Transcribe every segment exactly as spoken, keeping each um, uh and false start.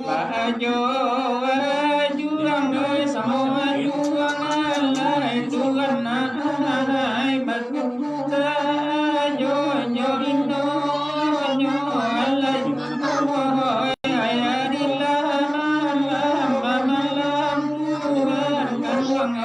Baajo ajuang, samo ajuang, alah Tuhan ai, baku sajo jo inonyo, alah Tuhan ai, adilah malam, malam Tuhan kaluang.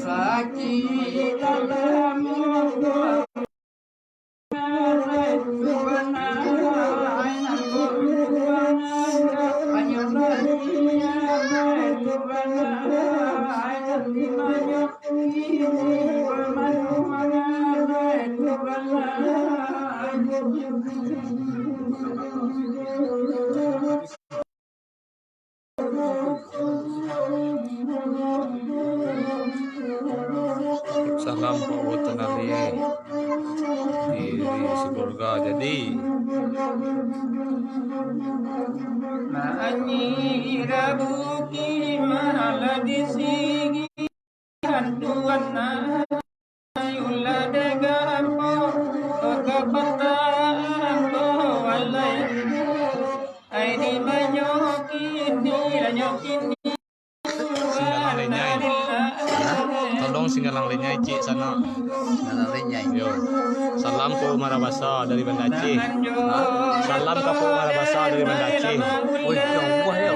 Sakit dalam Salam Pak Wotan Ali di, di Sibolga. Jadi, Nani Rabuki malah di sigi. Tuhan na, ayulah dek ambo, ka patang ambo walai. Ai di banyo kini, banyo kini. Singgalang lenyai. Tolong singgalang lenyai, cik, sana. Singgalang lenyai. Yo. Salam ka Umar Abasa dari Banda Aceh. Salam ka Umar Abasa dari Banda Aceh. Woi, jauah yo.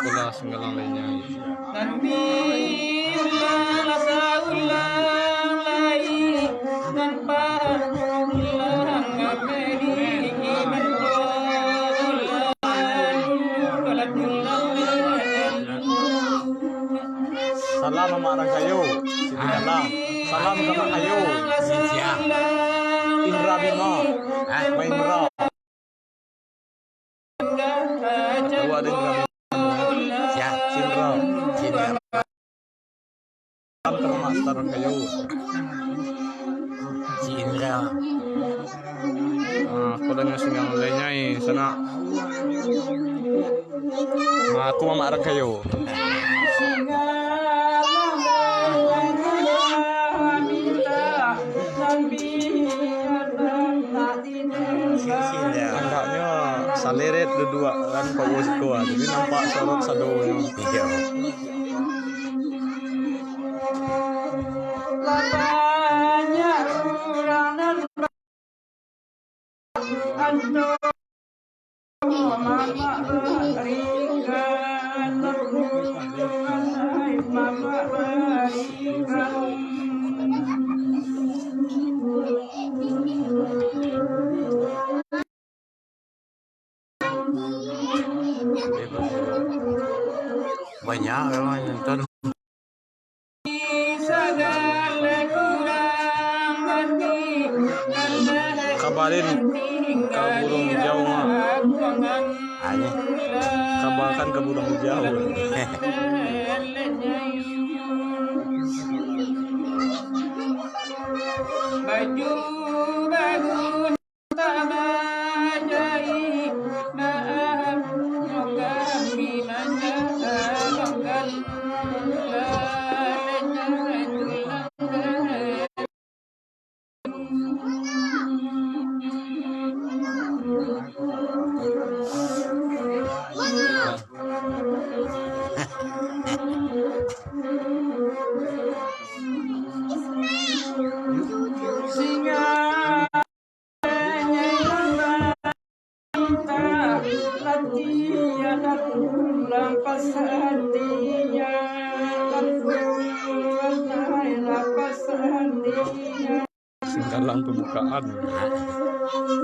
Bola singgalang lainnya. Salam Amak Rangkayo. Salam. Salam ka Amak Kayo. Siap. Indra Bima. Hah? Main Indra. Tahu ada Indra Bima? Siap. Si Indra. Si Indra. Kan ka mamak Rangkayo. Si Indra. Ah, kodonyo singgang lainyo, eh, sanak. Ah, aku mamak Rangkayo. Andaknyo saleret duduak kan, Pak Bos ko, ah. Jadi nampak sorot sadonyo. Iya. Banyak urang nonton. Kabarin ka burung hijau, Mak. Ayo. Kabarkan ka burung hijau. Baju baru. Singgalang pambukaan.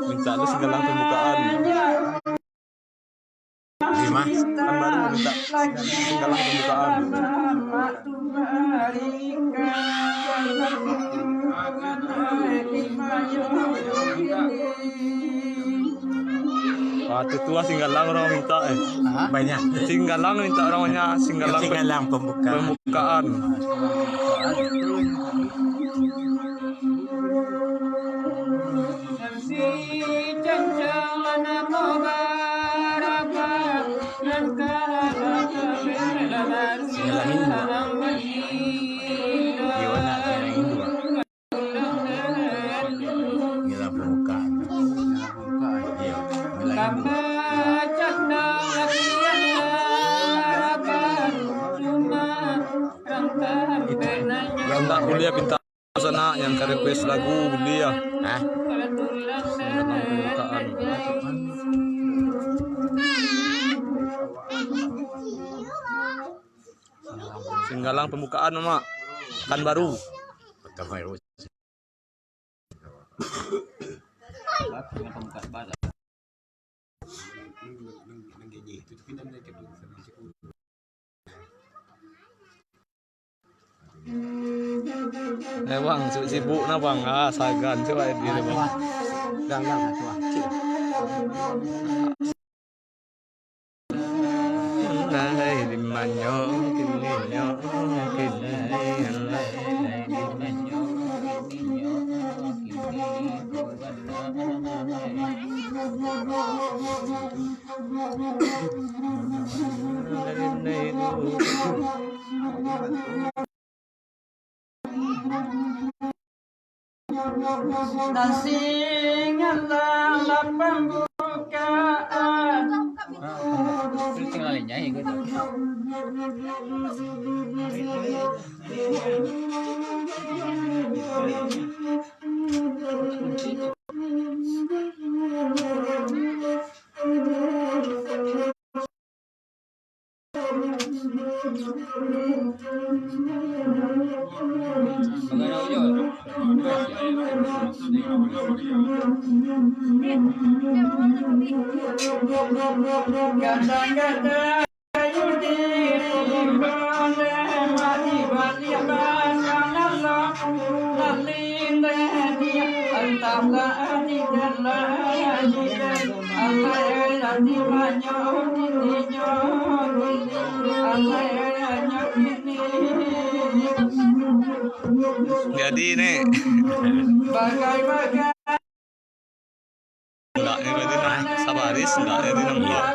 Mintak lu singgalang pambukaan. Di ma? Kan baru mintak singgalang pambukaan. Wah, tu, tu lah singgalang urang mintak, eh. Hah? Banyak. Singgalang mintak urang banyak, singgalang pe-, singgalang pambukaan. Pambukaan. Singgalang induak. Iyo, nak singgalang induak. Singgalang pambukaan. Iyo, singgalang induak. Yang tak kuliah pintar. Sanak yang ka request lagu, buliah. Hah? Singgalang pambukaan. Singgalang pambukaan, Mamak. Pekan Baru. Pekan Baru. Eh, Bang, sibuk-sibuk nah, Bang. Ah, sagan, cubo edit, Bang. Gang, gang, satu, ah. Lai dimanyo kini nyo, kini lai. Nasi ngalang lapan bukaan. Jadi, Nek. Ndak, Nek, tadi, nah, sabaris, ndak, tadi nampak.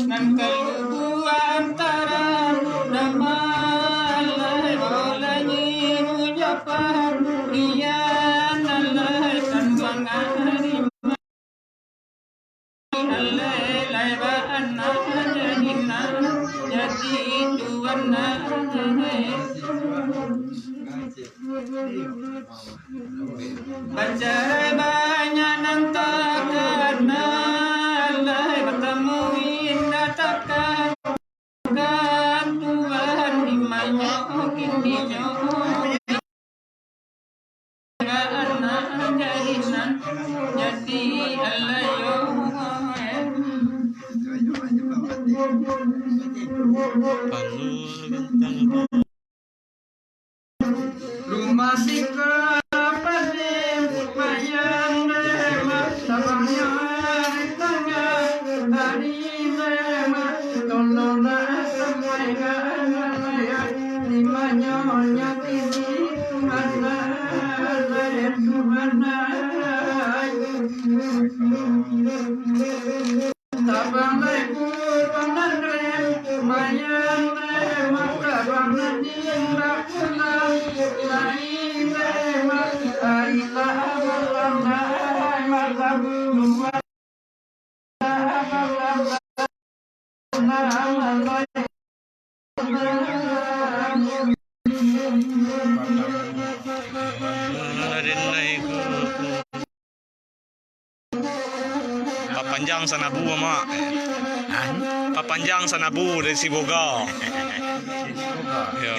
Nan kalubuan taran nama lai, lai ucapan iyan lai, kan mangari lai, lai baanak jadi nan, jadi tuan nan. Bacarai banyak nan takana, lai batamu indak takana. Tuhan imanyo kininyo, anak jadi nan, jadi alayo. Rumah singka pade mayang dema, sabangnyo ari tangah ari dema, tolonglah sampai ka nalai, limanyo nyati di Tuhan, Tuhan, Tuhan. Tabang lai kurban nan rem, mayang rem, tabang nan indak pulang, lain rem, ai lah malam, ai malam, dua malam, malam, malam. Papanjang sanabu, Mak. Hah? Papanjang sanabu dari Siboga. Siboga. Yo.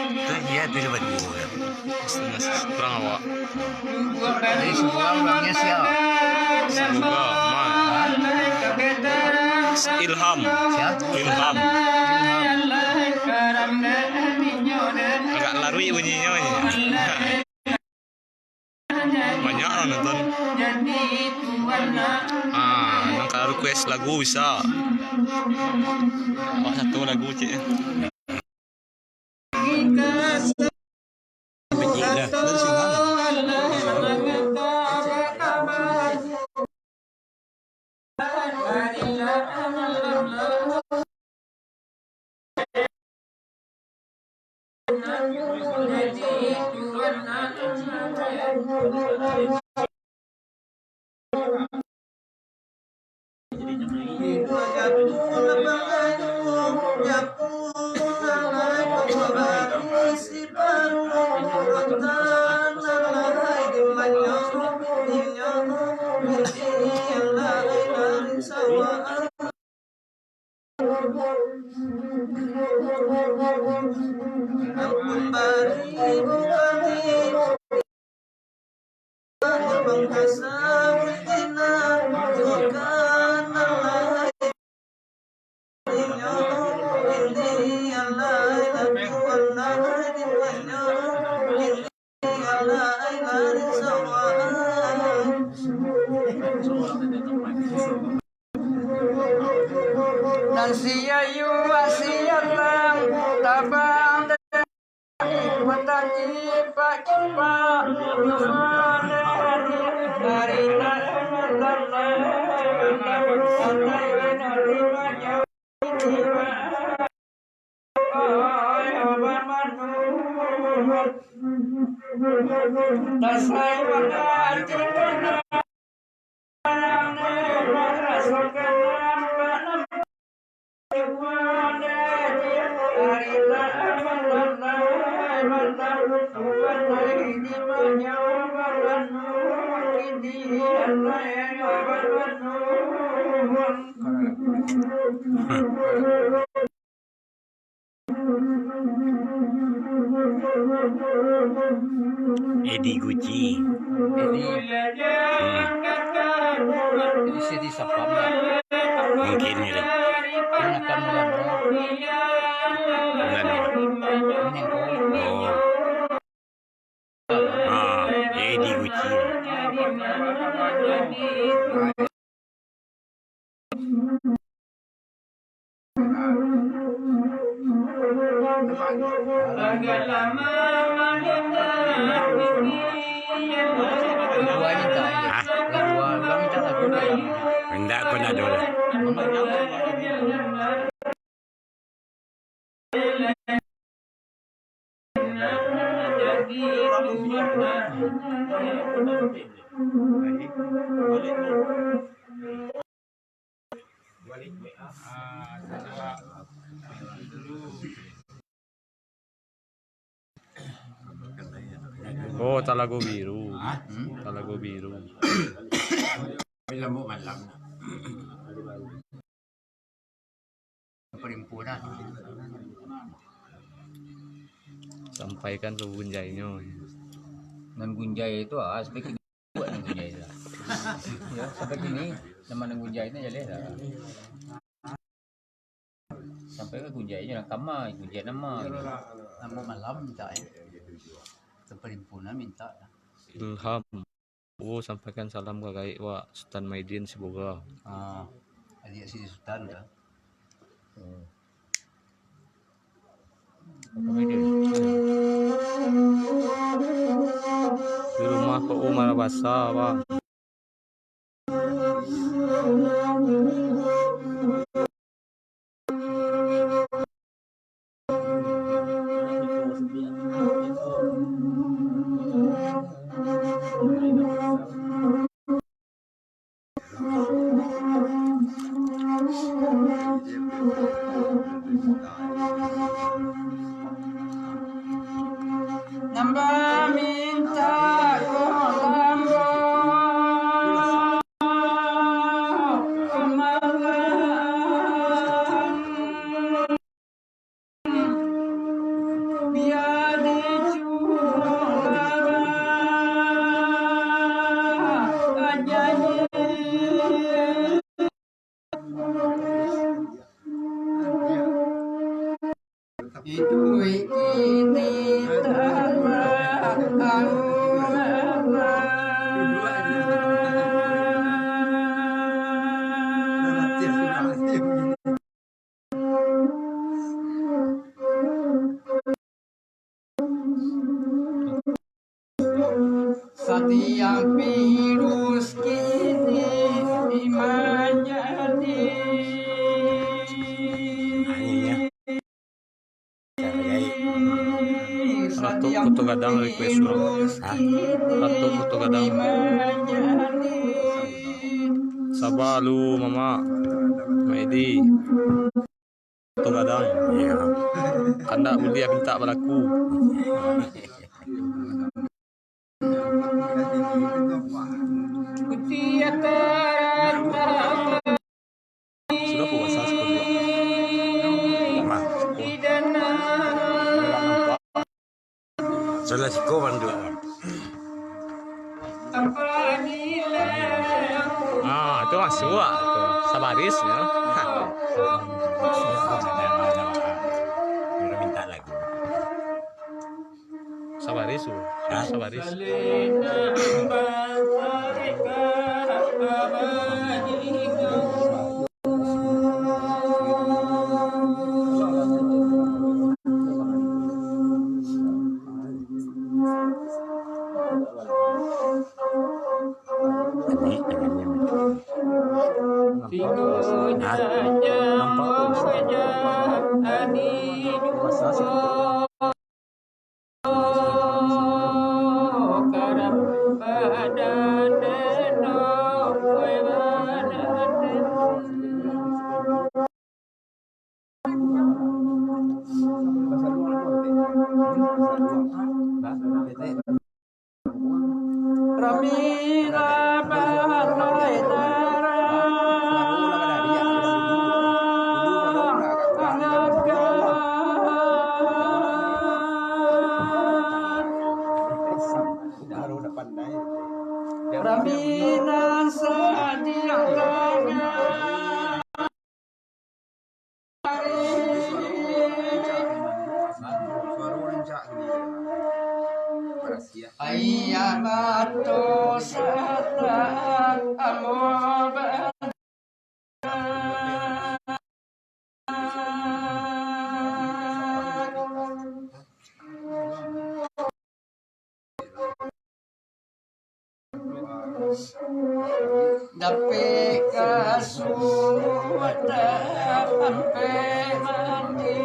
Tu dia tu dapat dua. Kurang awak. Dari Siboga orangnya siapa? Siboga, Mak. Hah? Ilham. Siapa? Ilham. Ilham. Agak laruik bunyinyo ni. Banyak lah nonton. Ah, nan ka request lagu bisa. Wah, satu lagu, cik. Nan sia yuak sia lam, tabang dari batang kipak-kipak, dari, dari, dari, Edi Gucci. Edi. Hmm. Edi Sapam lah. Mungkin gitu. Kan akan melanggar. Melanggar. Ini kok. Oh. Ah, Edi Gucci. Hah? Indak ko nado lah. Oh, Talago Biru. Talago Biru. Perhimpunan. Sampaikan ke Gunjainyo. Nan Gunjai itu, ah, sampai kini buat nan Gunjai itu. Ya, sampai kini nama nan Gunjai itu jaleh lah. Sampai ke Gunjai je lah, kama Gunjai nama. Namo malam minta, eh. Ke perhimpunan minta. Ilham. Oh, sampaikan salam ka gaek wak Sutan Maidin Siboga. Ah, adiak si Sutan tu. Hmm. Di rumah Pak Umar Basa, Bang. Nambah minta ko lambo. Satiap virus kini manjadi. Ratu Koto Gadang request urang. Hah? Ratu Koto Gadang. Saba lu, Mamak. Maedi. Koto Gadang. Iyo. Kandak buliah mintak balaku. Sudah puasa siko dua. Nah, siko. Sudah siko, Bang, dua. Ah, itu masuak tu. Sabaris, ya. Minta lagu. Sabaris tu. Hah? Sabaris. Hah? Nampak tu. Ayah mato salah ambo ba- Dapek kasuatan ampek mandi.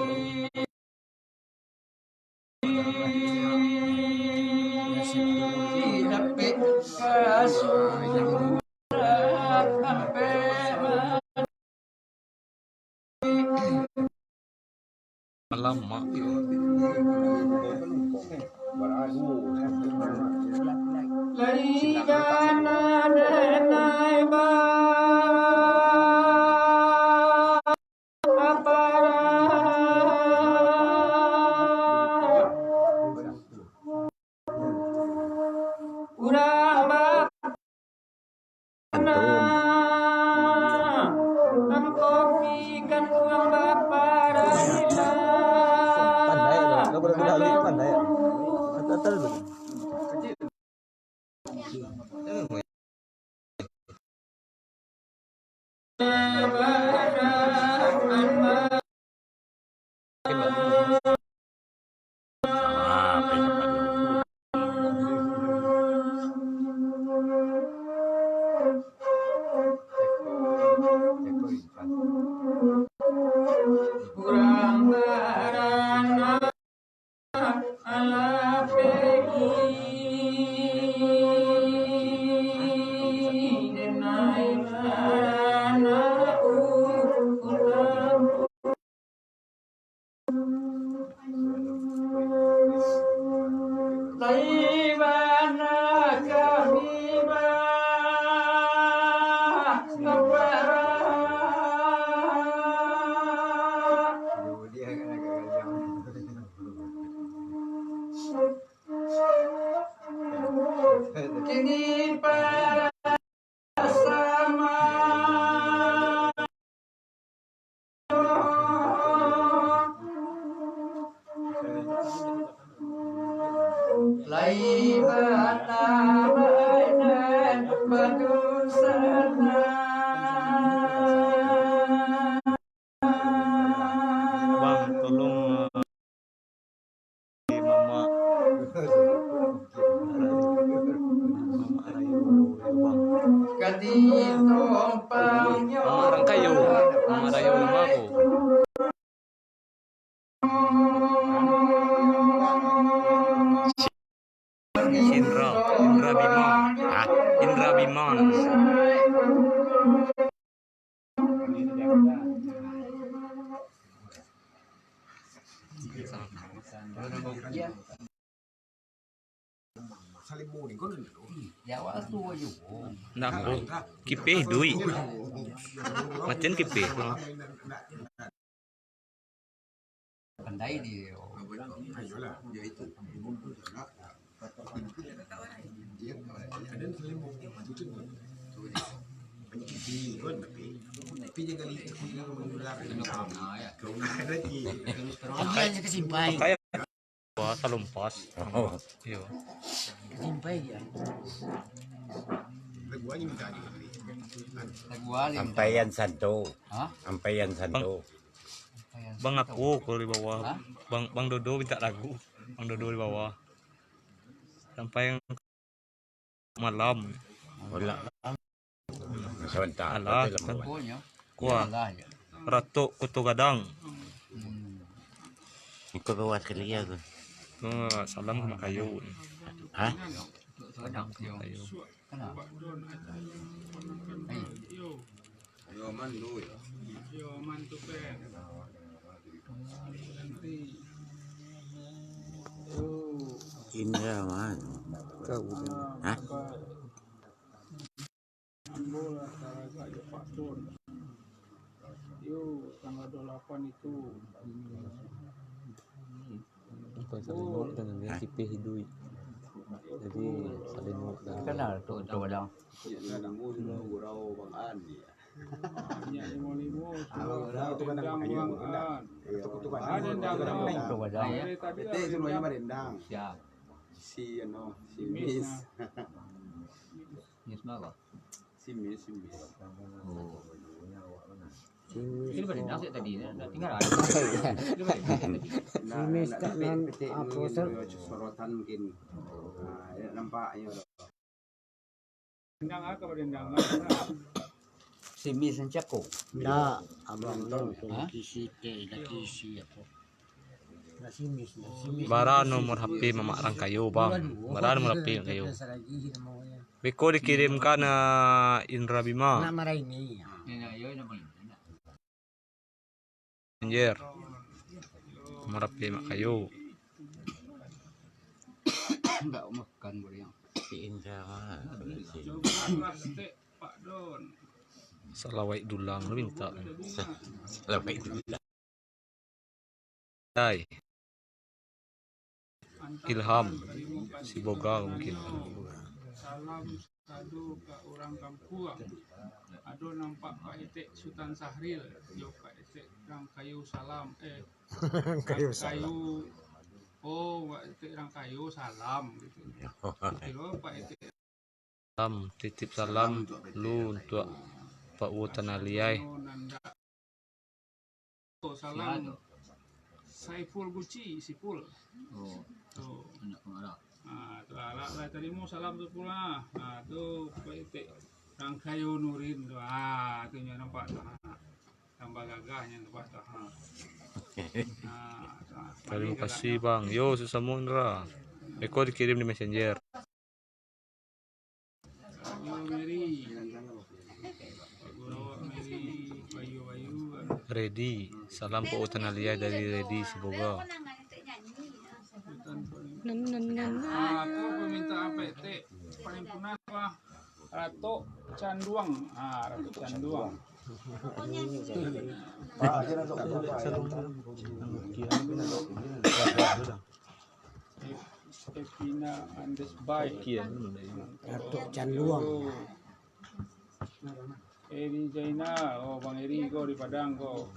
Dapek kasuatan ampek mandi. Alamak. Lai bana denai ba- Pandai tu, kau budak-budak lu pandai. Atas, atas dulu. Kini para sama lai bana badan badusanan. Bang, tolong, eh, mamak, mamak rayo, bang. Mamak Rangkayo, mamak rayo rumah ko. Indra, Indra Bima. Hah? Indra Bima. Ndak, bro. Kipeh duit. Maten kipeh. Pandai dia. Pakai, pakai. Wah, salumpas. Oh. Iyo. Kasimpai dia. Lagu Alim. Ampaian Santo. Hah? Ampaian Santo. Bang, Bang aku kalau di bawah. Hah? Bang, Bang Dodo minta lagu. Bang Dodo di bawah. Sampai malam. Alah. Sabanta. Alah. Kuah. Ratok Koto Gadang. Iko bawa sekali ya tu. Oh, salam ka Mak Kayo. Hah? Mak Kayo. Yo, mantu, yo. Yo, mantu, pe. Indrawan. Hah? Ambo lah taragak jo Pak Tun. Yo, tanggal dua puluh lapan itu. Bukan saling ngok dengan yang sipih hiduik. Jadi, saling ngok dengan Kenal tu, Ketua Padang. Banyak limo-limo, Abang Rau tu kan dendang, Bang An. Ketua Padang. Ketua Padang. Siap. Si, anu, si Mis. Mis mah apa? Si Mis, si Mis. Oh. Ini pada nasi tadi, ya? Ndak tinggal ada. Ini pada nasi tadi. Nah, si Mis nak tak petik, nan petik apa, mungkin Sir? Sorotan mungkin. Nah, ya, nampak, ya. Dendang ah, ka badendang ah. Si Mis nan cako. Ndak, abang tu. Hah? Kisi teh, dah kisi apa. Ndak si Mis, ndak si Mis. Bara nomor H P Mamak Rangkayo, Bang? Bara nomor H P Rangkayo. Beko dikirimkan, eh, Indra Bima. Nak marah ini. Messenger. Marapi mak kayu. Ndak makan boleh yang. Si Indra mah. Salawat dulang lu minta. Salawat dulang. Hai. Ilham, si Boga mungkin. Salam sado ka urang kampuang. Ado nampak Pak Etek Sutan Sahril, yo Pak Etek Rangkayo salam, eh, Rangkayo salam. Rangkayo, oh, Pak Etek Rangkayo salam, gitu. Kiro Pak Etek Salam, titip salam lu untuak Pak Wo Tanah Liai. Oh, salam. Saiful Guci, Sipul. Oh. Tuh. Anak pengarah. Ah, tu lah, lah, lah, tarimo salam tu pulang. Ah, tu, Pak Etek Rangkayo Nurin tu. Ah, tu nyo nampak tu. Ha. Tambah gagah nyo nampak tu. Ha. Ah, tu lah. Tarimo kasih, Bang. Yo, susah mun, Ra. Eko dikirim di Messenger. Ayo, Mary. Guru Mary, bayu-bayu. Ready. Salam Pak Wo Tanah Liai dari Ready Siboga. Nan, nan, nan, nan. Ah, tu permintaan P T. Paling punah apa? Ratok Canduang. Ah, Ratok Canduang. Evina Andes Bai. Datuk Canduang. Eri Zainal, oh, Bang Eri ko di Padang ko.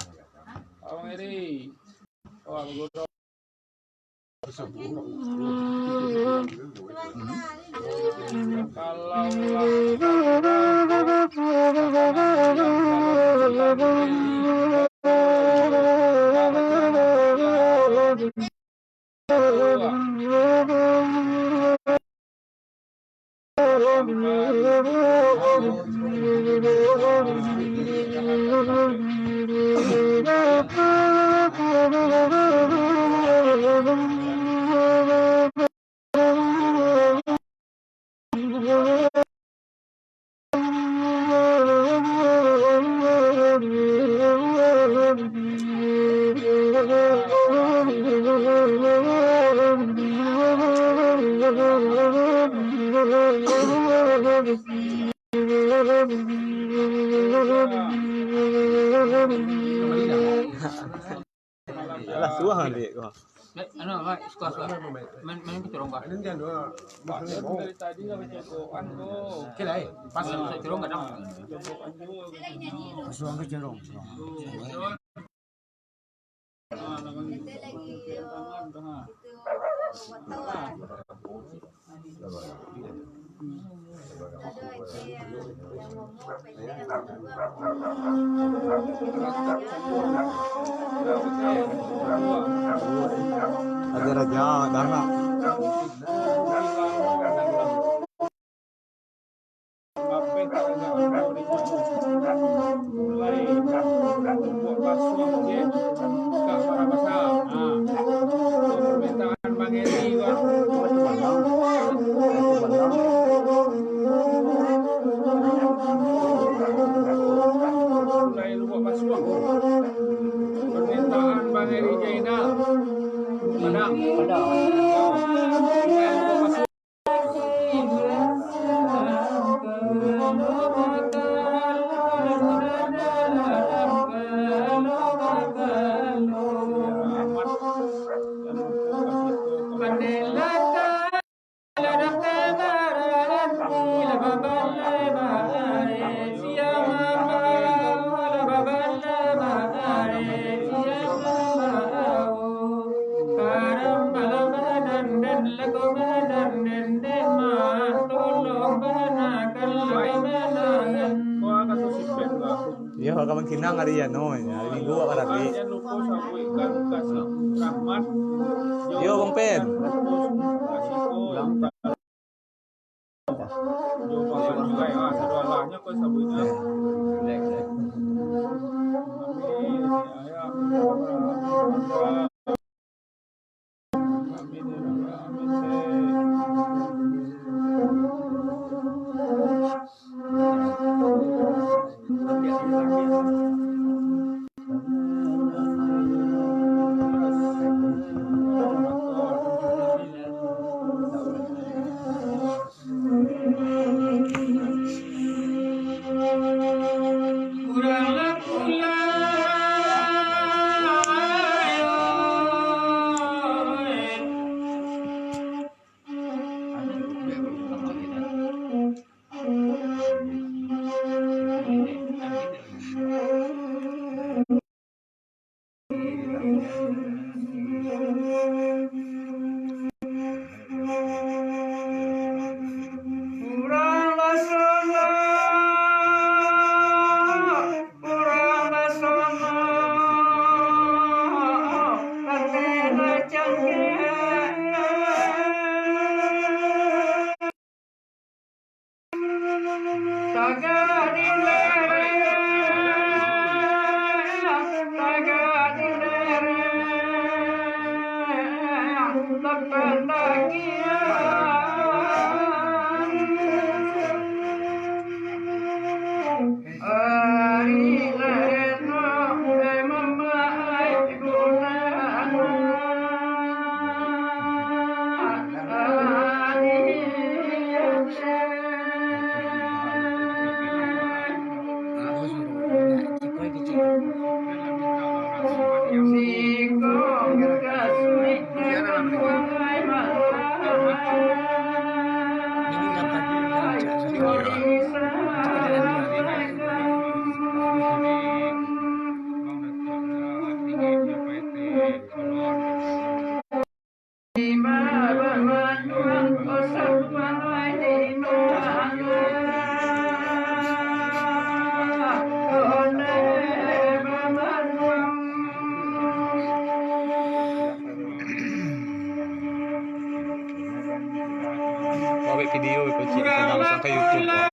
Abang Eri. Oh, Abang Guru. Kalau lah Alah, suah nanti ko. Anu, Mak, suka, suka. Main, main ke corong, Pak. Ini kan dua. Dari tadi lah baca Quran ko. Oke lah, eh. Pas. Main ke corong kadang. Suah ke corong? Raja-raja, danga. Mulai buek basuah je ka para basa. Ha. Permintaan Bang Eri ko. Mulai buek basuah. Permintaan Bang Eri Zainal. Padang. Padang. Kalau kemungkinan hari anu, hari Minggu atau hari Rabu. Yo, Bang Pen. Buek video, buek video, langsung ka YouTube.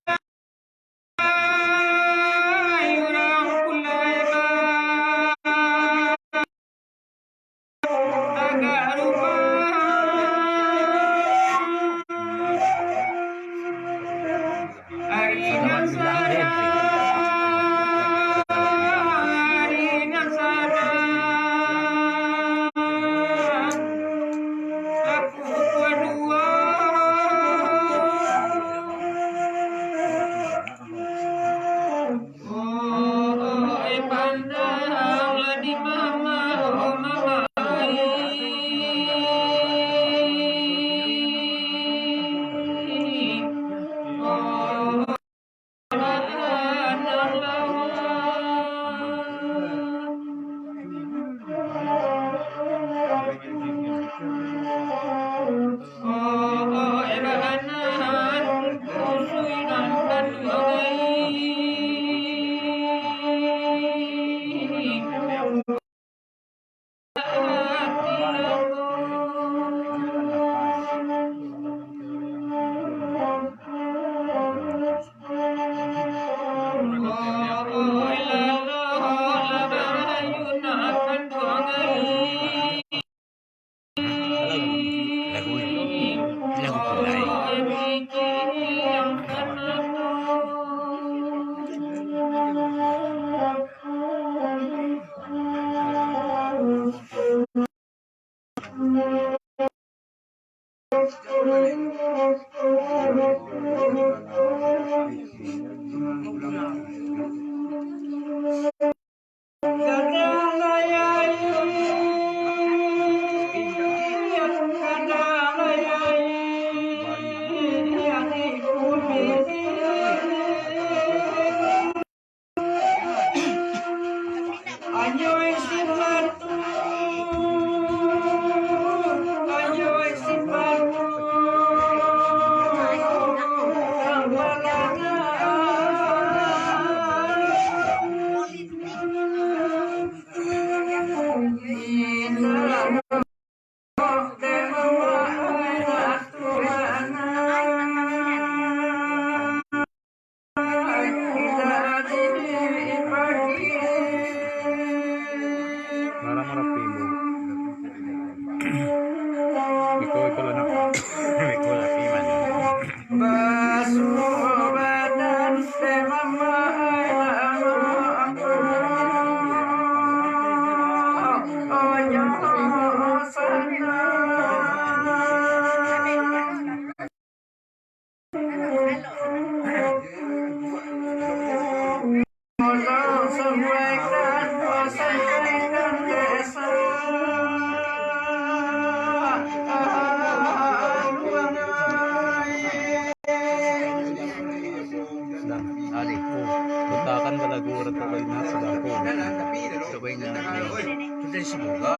Itu dari semoga.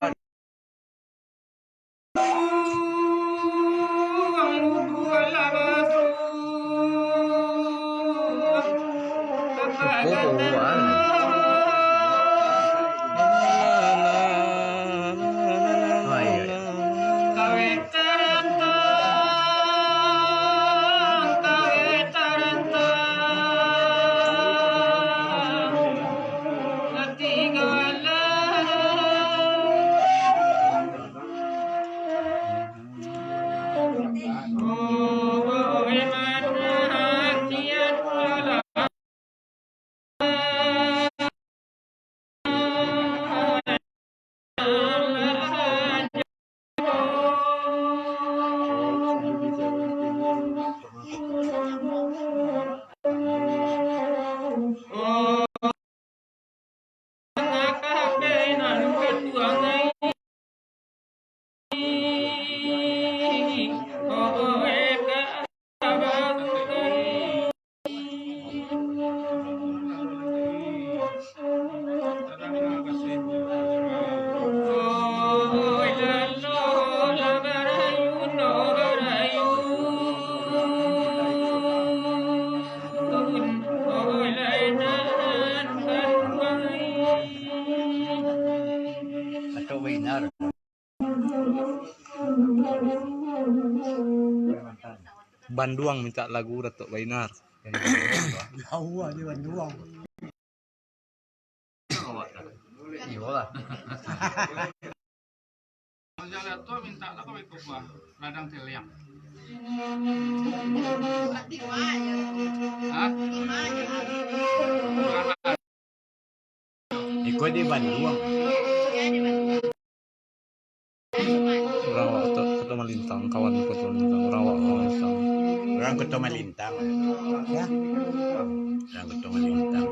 Banduang mintak lagu Datuk Bainar. Jauah je Banduang. Iyolah. Kalau jalan tu minta lah kau ikut buah ladang teliang. Hah? Ikut di Banduang. Urang awak Koto, Koto Malintang, kawan Koto Malintang, urang awak Koto Malintang. Urang Koto Malintang. Ya. Urang Koto Malintang.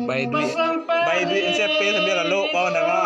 Bai duit, bai duit C P sambil lalu, kawan danga.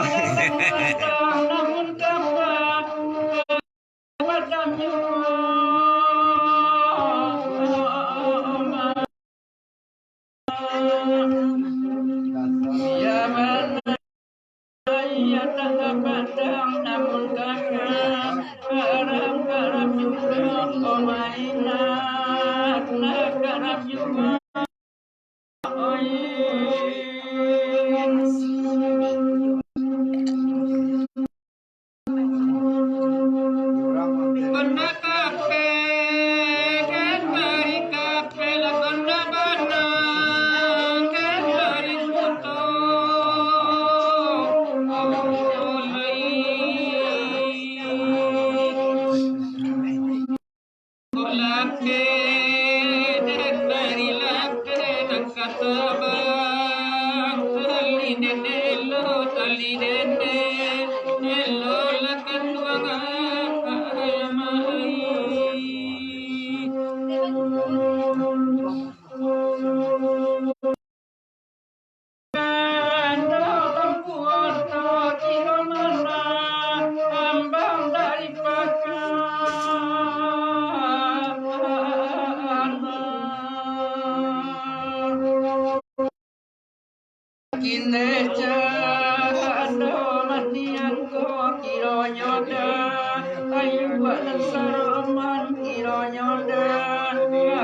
Kini cando mati angko kironyo dah, ayu anak saroman kironyo dah,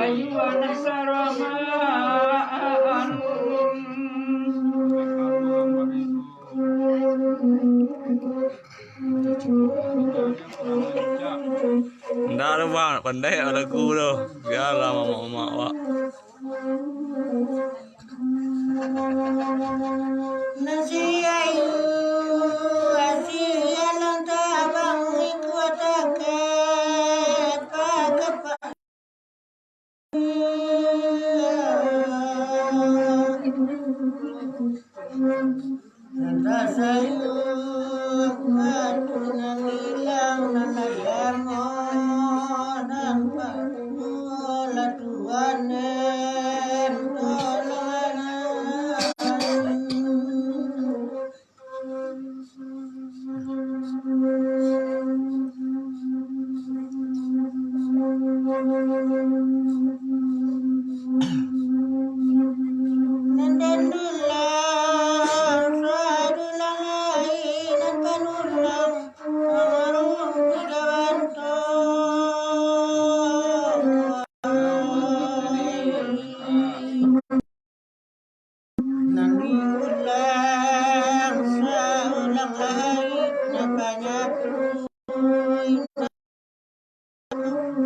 ayu anak saroman. Ndak ado, Bang, pandai lagu tu. Bialah mamak-mamak awak. Nan diulang saulang lai, napa nyapu,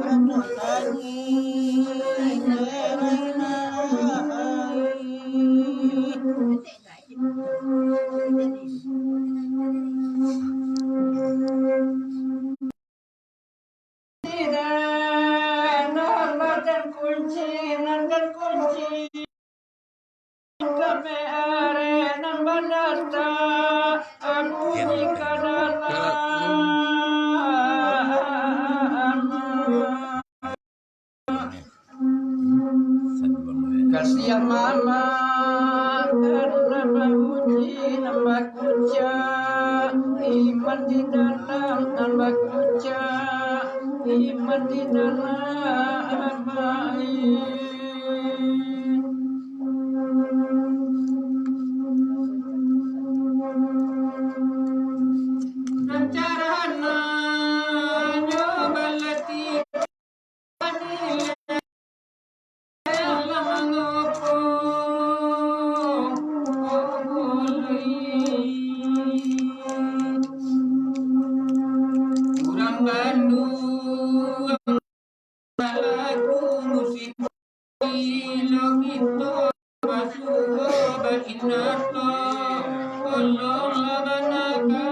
napa lagi, napa lai. Nan badan kunci, nan badan kunci, kami arek nan banata, aku di ka dalam. Kasiah mama, karena bakunci nan bakucak, iman di dalam nan bakucak, iman di dalam. Nan carana nyo balati Urang Bandung balagu musik, lo kito basuo bainato, tolonglah banaka.